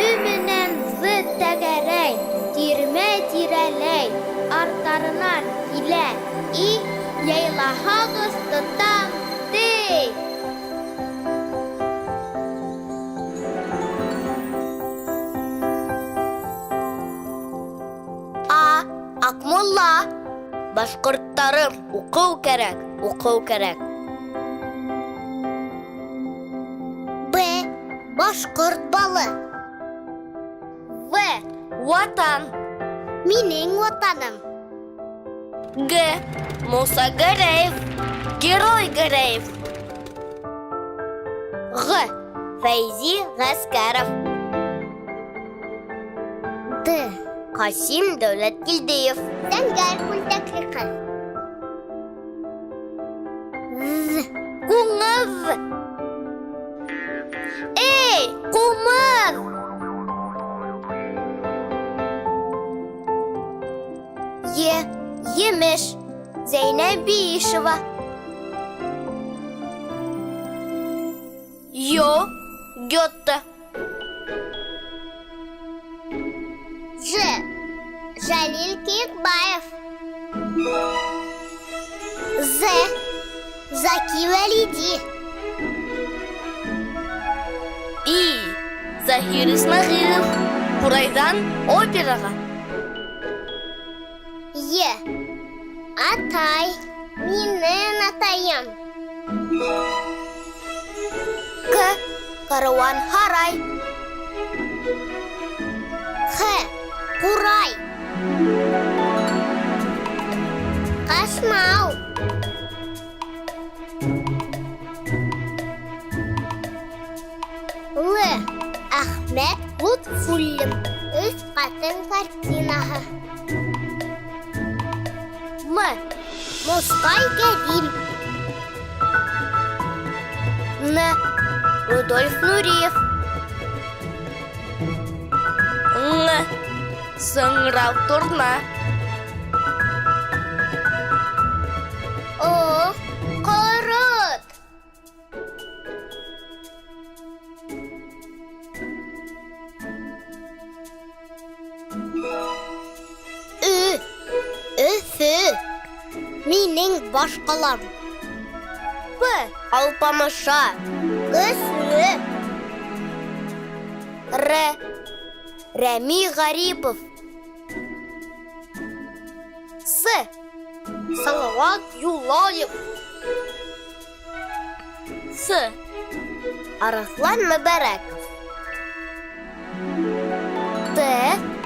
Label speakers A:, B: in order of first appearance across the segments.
A: Ö менән З тәгәрәй, тирмә тирәләй, арттарынан килә И, яйлаһағыҙ, тотам, ти!
B: А. Акмулла. Башҡорттарым, уҡыу кәрәк, уҡыу кәрәк.
A: Б. Башҡорт балы.
B: В. Ватан.
A: Минең ватаным.
B: Г. Муса Гәрәев. Герой Гәрәев. Ғ. Фәйзи Ғәскәров.
A: Д.
B: Ҡасим Дәүләткилдиев.
A: Зәңгәр күлдәкле ҡыҙ. З.
B: Ҡуңыҙ. Эй, ҡумыҙ! Е. Емеш. Зәйнәб Биишева. Йо. Гёте.
A: Ж. Жәлил Киекбаев. З. Заки Вәлиди.
B: И. Заһир Исмәғилов. Ҡурайҙан операға.
A: Е. Атай. Минең атайым.
B: К. Каруан һарай.
A: Х. Ҡурай. Ҡашмау. Л. Әхмәт Лотфуллин. Өс ҡатын картинаһы.
B: М.
A: Мостай Кәрим.
B: Н. Рудольф Нуриев. Ң. Сыңрау торна.
A: О. Ҡорот. Ө. Өфө. Минең баш ҡалам.
B: П. Алпамыша.
A: Көслө.
B: Р. Рәми Ғарипов. С.
A: Салауат Юлаев.
B: С. Арыҫлан Мөбәрәков. Т.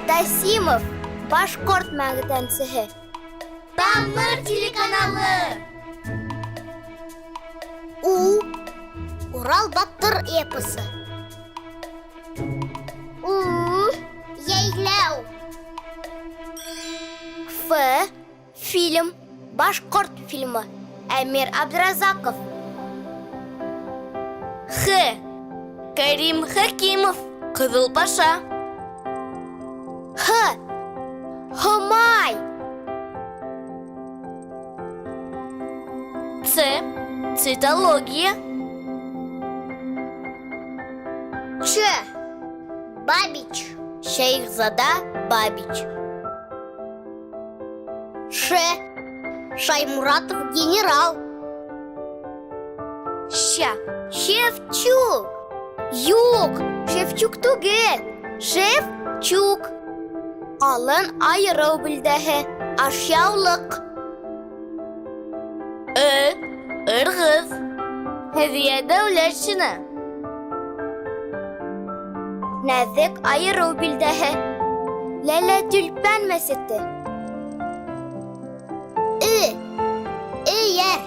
B: Тасимов, башҡорт мәғдәнсеһе.
A: Тамыр телеканалы. У. Урал батыр эпосы. У. Йәйләү.
B: Ф. Фильм. Башҡорт фильмы. Әмир Абдразаков. Х. Кәрим Хәкимов. Ҡыҙыл Паша. Һ. Һомай. Ц. Цитология.
A: Ч. Бабич.
B: Шәйехзада Бабич.
A: Ш. Шаймуратов генерал.
B: Щ. Шевчук. Юҡ, Шевчук түгел. Шевчук. Ҡалын айырыу билдәһе. Ашъяулыҡ. Ы. Ырғыҙ. Һәҙиә Дәүләтшина. Нәҙек айырыу билдәһе. Ләлә Тюльпан мәсете.
A: Ө. Эйәр.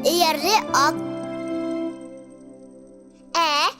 A: Эйәрле ат. Ә.